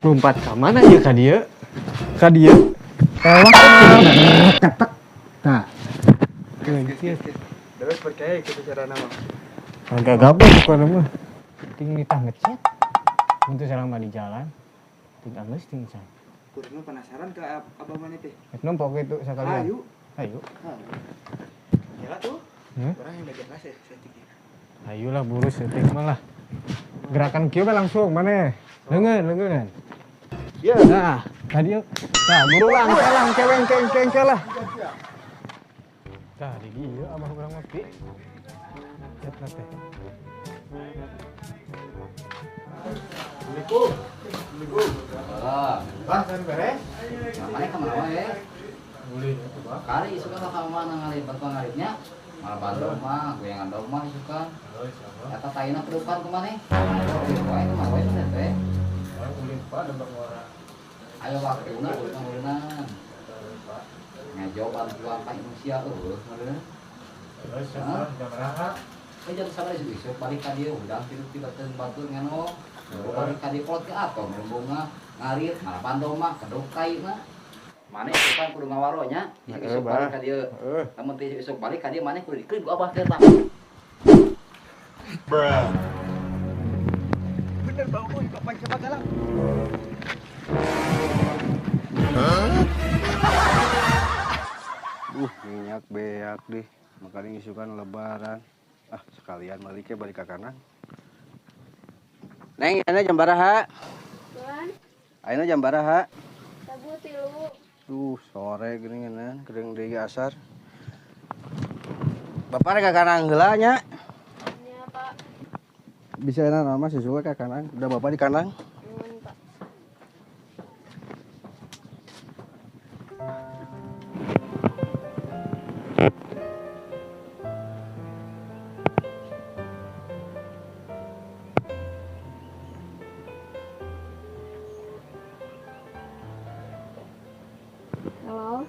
Lompat ka mana ieu ka dieu? Ka dieu. Tewak tek. Tah. Terus percaya gitu cara nama. Agak gabung pokoknya mah. Ting nitah ngechat. Untuk selama di jalan. Ting geus ting can. Kurang penasaran ke abah mana teh? Rek nempo kitu sakalian. Ayo. Ayo. Ya tuh. Hmm? Orang yang belajar kelas ya, setik. Ayolah buru setik mah lah. Gerakan kieu we langsung mana? Leungeun, leungeun. Iya. Nah, tadi nah buru lah, engke lah, engke we, engke, engke, engke lah. Tah, di dieu abah urang mah pi. Chat lah teh. Assalamualaikum. Assalamualaikum. Ah, Bah, kan beres? namanya kemana wae? Boleh atuh, Bah. Kali isukan ka mana ngarit bantuan ngaritnya? Malah bandong mah, goyangan dong mah isukan. Oh, insyaallah. Eta taina kedepan kumaha? Ayo wae kumaha wae teh teh. Ulin Pak da ngora. Ayo waktuna ulinan. Ngajo bantuan ka manusia eueuh meureun. Terus insyaallah jam raha. Eh jam sabaraha isuk balik ka dieu hudang tilu tiba teu batur ngano. Balik ka dieu kolot ke atom rembunga ngarit malah bandong mah kedok taina. Maneh isukan kudu ngawaro nya, isuk balik ka dieu. Heeh. Lamun teu isuk balik ka dieu maneh kudu dikeun ku abah teh tah. Bener bau euy, kapan coba galang. Minyak beak deh. Makanya isukan lebaran. Ah, sekalian baliknya balik ke kanan. Neng, ayeuna jam baraha? Tuan, Ayeuna jam baraha? tabu tilu. Duh, sore geuning ngeunaan, keudeung deui asar. Bapak rek ka kanang heula nya. Nya, Pak. Bisa enak nama susu ka kanang. Udah bapak di kanang. Nuhun, Pak. Halo.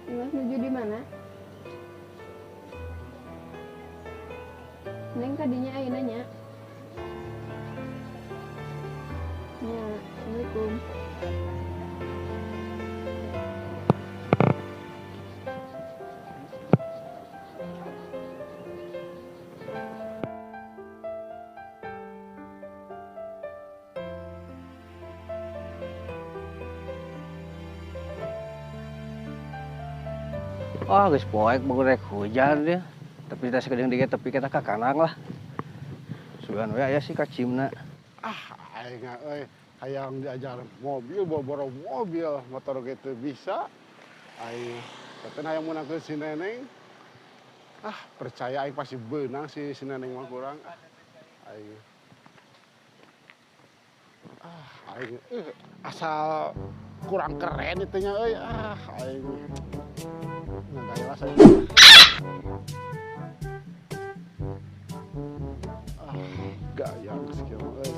Dimas nuju di mana? Neng kadinya ayeuna nya. Nya, Assalamualaikum. Wah, geus poek bagus rek hujan dia. Tapi kita sekedeng dikit tapi kita ka kanang lah. Sugan we aya sih ka cimna. Ah, aing euy, hayang diajar mobil, boro-boro mobil, motor gitu bisa. Aing tapi hayang meunangkeun si Neneng. Ah, percaya aing pasti beunang si si Neneng mah kurang. Ah, aing. Ah, aing asal kurang keren itu nya euy. Ah, aing. Ngagaya lah saya. Ah, gaya geus kieu mah euy.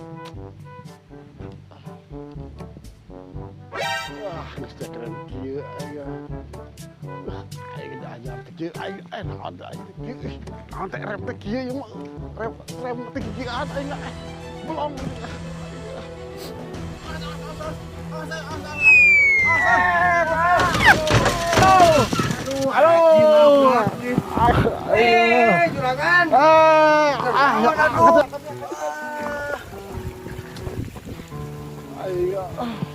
Wah, geus teh keren kieu aing. Aing diajar teh kieu aing naon teh aing teh kieu. Naon teh rem teh kieu ieu mah. Rem rem teh kikieuan aing belum. Halo. Eh, juragan. Ah, ah, aing.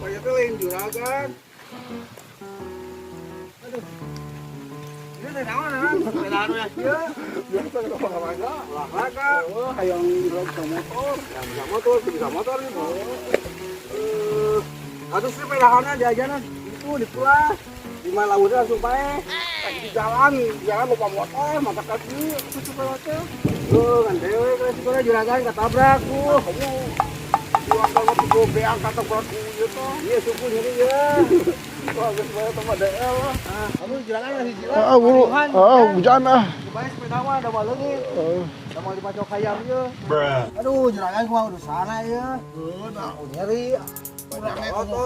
Pokoknya teh lain juragan. Aduh. Ini teh naon naon? Sepedaan we kieu. Biasa kita olahraga. Olahraga. Oh, hayang bisa motor. Ya bisa motor, bisa motor gitu. Eh, aduh sepedahanna diajanan itu di pulas. Di mana lautnya langsung pae. Di jalan, di jalan lupa motor, mata kaki, itu sepeda teh. Tuh, kan dewe kan sekolah juragan ketabrak tuh. Kamu dua kalau tuh beang kata ku ieu teh. Iya suku nyeri ya. Wah, geus bae teh mah DL lah. Aduh juragan masih jilat. Heeh, buru. Heeh, hujan ah. Supaya sepeda mah ada leungit. Heeh. Da mau dipacok hayam ieu. Aduh juragan kumaha urusana ieu. Heuh, nah Nyeri. urang ge kudu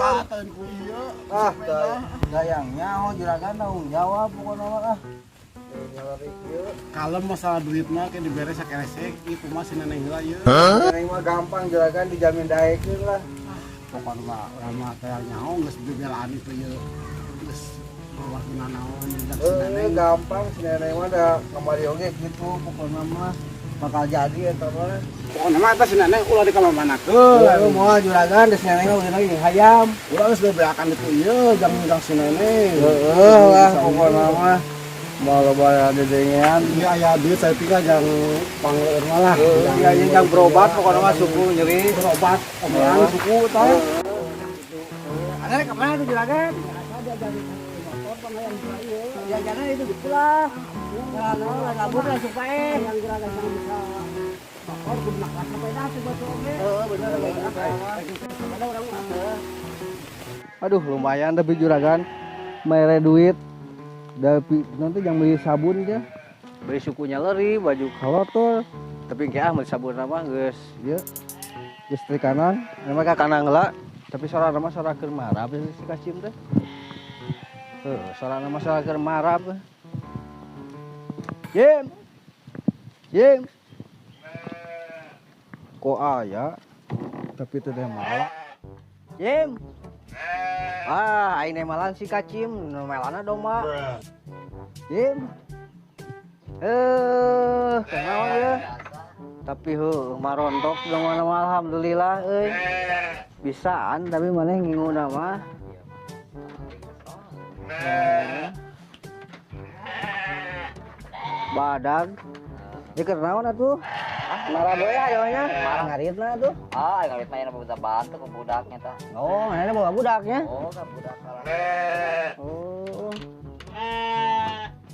ku ieu. Ah, gayangnya oh juragan tanggung jawab pokoknya mah ah. Nyalerik ieu. Kalau masalah duit mah kayak diberes sakeresek, ieu kumaha si Neneng heula ieu. Neneng mah gampang juragan dijamin daekeun lah. Pokokna mah urang mah teh nyaho geus dibelaan itu ieu. Geus bawa guna naon jeung si Neneng. Gampang si Neneng mah da kamari oge kitu pokokna mah bakal jadi eta mah. Pokokna mah eta si Neneng ulah dikamana-manakeun. Heuh moal juragan da si Neneng mah udah lagi hayam. Ulah geus bebeakan itu ieu jang si Neneng. Heuh lah pokokna mah moal loba dedengean. Iya aya duit saya pikir jang pangleueur mah lah. Iya iya jang berobat pokokna mah suku nyeri. Berobat omean suku tah. Ada ke mana tuh juragan? Jajanan itu dipulang. Jalan kabur langsung pae. Yang juragan yang bisa motor kudu nak sepeda sih oge. Heeh bener. Aduh lumayan tapi juragan mere duit. Tapi nanti jangan beli sabun aja. Beli sukunya leri, baju kalotor. Tapi kayak beli sabun mah geus ieu. Geus teh kanan, emang ka kanan heula. Tapi sora mah sora keur marab si Kacim teh. Heuh, sora mah sora keur marab. Jim. Jim. Kok aya tapi teu teh malah. Jim. Ah, aing malan si Kacim, nu melana domba. Jim. Kunaon ieu? Tapi heuh marontok domba mah alhamdulillah euy. Bisaan tapi maneh nginguna mah. Badag. Ieu keur naon atuh? Marah boy ayo nya. Marah ngaritna atuh. Ah, ngarit mah aya budak bantu ke budaknya tah. Oh, mana bawa budaknya? Oh, ka budak kalah. Oh.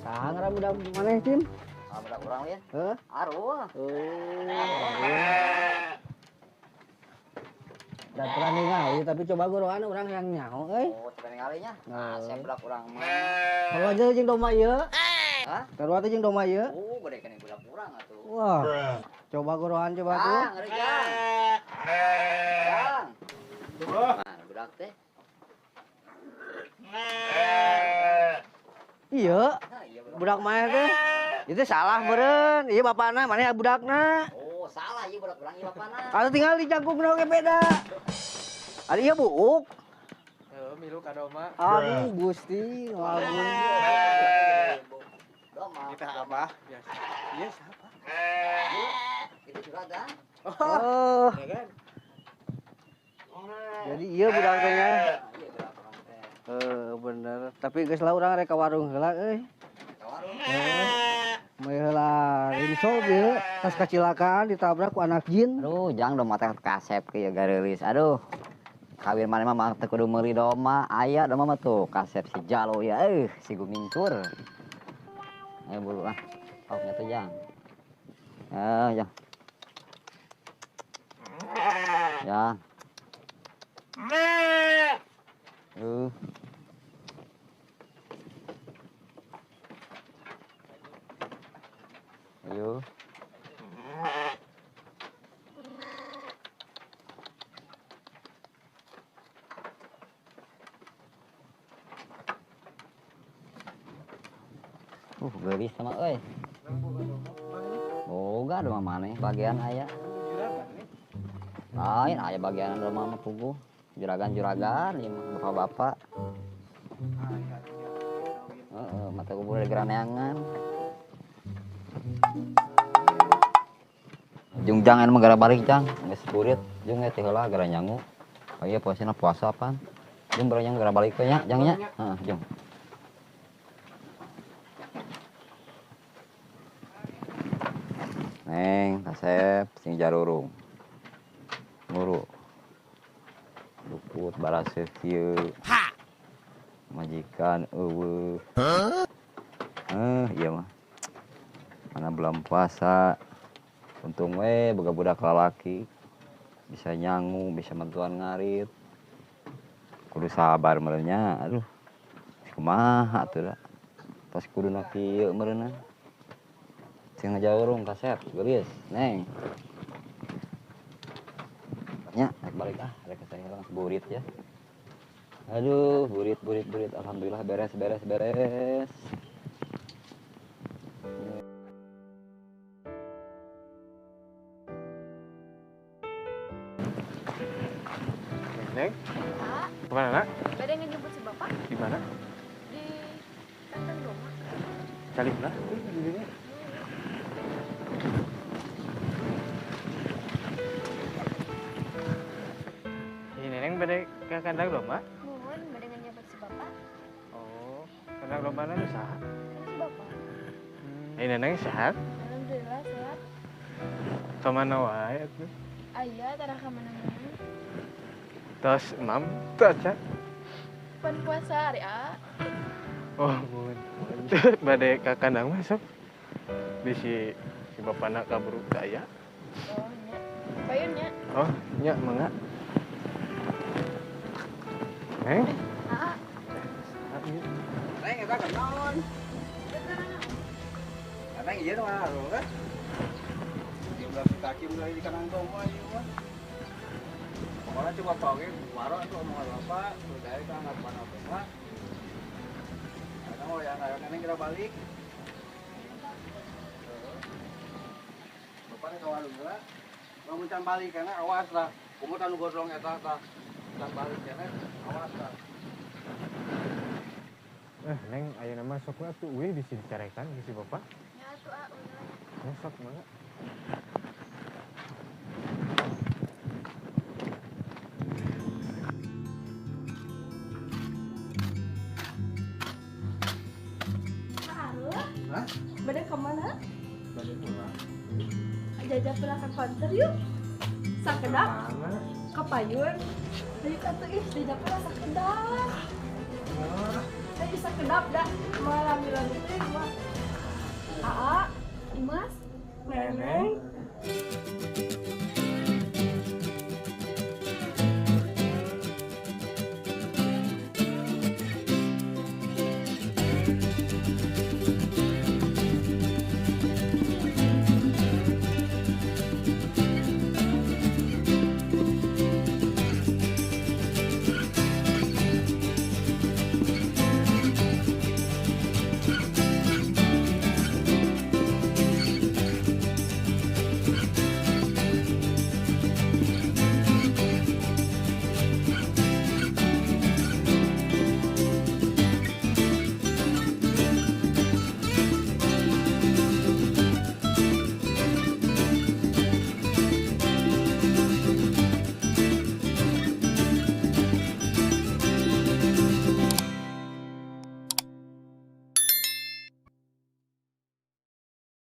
Saha ngaran budak maneh, Cim? Ah, budak urang lieu. Heuh? Arul. Oh. Da pernah ningali tapi coba goroan urang yang nyaho euy. Oh, coba ningali nya. Nah, saya budak urang mah. Kalau aja jeung domba ieu. Hah? Taruh teh jeung domba ieu. Oh, gede keneh budak urang atuh. Wah. Coba goroan coba tuh. Ah, ngeri jang. Jang. Mana budak teh? Iya. Nah, iya Budak maneh teh. Itu salah meureun. Ieu bapana, maneh budakna. Oh, salah ieu budak urang ieu bapana. Atuh tinggal di jangkungna oge beda. Ari ieu buuk. Heuh, milu ka domba. Aduh Gusti, agung. Domba. Kita abah biasa. Iya siapa? Itu juragan. Oh. Ya kan? Jadi ieu budak teh nya. Iya budak urang teh. Heuh, bener. Tapi geus lah urang rek ka warung heula euy. Ka warung. Meuli heula rinso ieu tas kacilakaan ditabrak ku anak jin. Aduh, jang domba teh kasep kieu gareulis. Aduh. Kawin maneh mah teu kudu meuli domba, aya domba mah tuh kasep si Jalo ya euy, si Gumingkur. Ayo buru ah. Pauknya tuh jang. Jang. Jang. Ayo. Geulis sama euy. Boga domba maneh bagian aya. Lain aya bagian domba mah puguh. Juragan-juragan ieu mah bapak-bapak. Heeh, mata kubur geraneangan. Jung jang anu mah gara balik jang, geus burit jung teh heula gara nyangu. Oh iya puasana puasa pan. Jung barang gara balik we nya jang nya. Heeh, jung. Neng, kasep sing jarurung. Nguru. Luput baraseuh kieu. Majikan eueuh. Ieu mah. Mana bulan puasa. Untung we boga budak lalaki. Bisa nyangu, bisa bantuan ngarit. Kudu sabar meureun nya. Aduh. Kumaha atuh da. Tos kuduna kieu meureunna. Sing ngajaurung kasep, geulis, Neng. Nya, rek balik ah, rek ka saya langsung burit ya. Aduh, burit burit burit. Alhamdulillah beres beres beres. Neng, Pak, kemana nak? bade ngejemput si Bapak Di mana? Di kandang domba. Cari lah. Di sini. Ini Neneng bade ke kandang domba? Muhun, bade ngejemput si Bapak. Oh, kandang domba na saha? Kan si Bapak. Ini Neneng sehat? Alhamdulillah sehat. Kemana wae atuh? Aya tara ka mana-mana. Tos emam teu acan. Pan puasa ari a. Oh, muhun. Bade ka kandang masuk. Bisi si bapana kaburu teu aya. Oh nya. Payun nya. Oh, nya mangga. Neng? Aa, Neng eta kenaon? Neng ieu mah kan. Dia udah kaki udah di kandang domba ieu mah. Pokoknya coba oge waro atuh omongan bapak, udah kan ngakuan apa. Karena mau yang ayo neneng kira balik. Bapak nih kawan heula. Lamun can balik karena awas lah. Kumaha anu godrong eta tah. Can balik karena awas lah. Eh, Neng, ayeuna mah sok we atuh uih bisi dicarekan ku si bapak. Nya atuh a ulah. Ya, sok mangga. Hah? Bade kemana? Bade pulang. Jajah pulang ke konter yuk. Sakedap Mana? ke payun. Ayo atuh ih jajah pulang sakedap. Ayo sakedap dah. Malam bilang itu mah. Aa, Imas, Neneng. Neneng.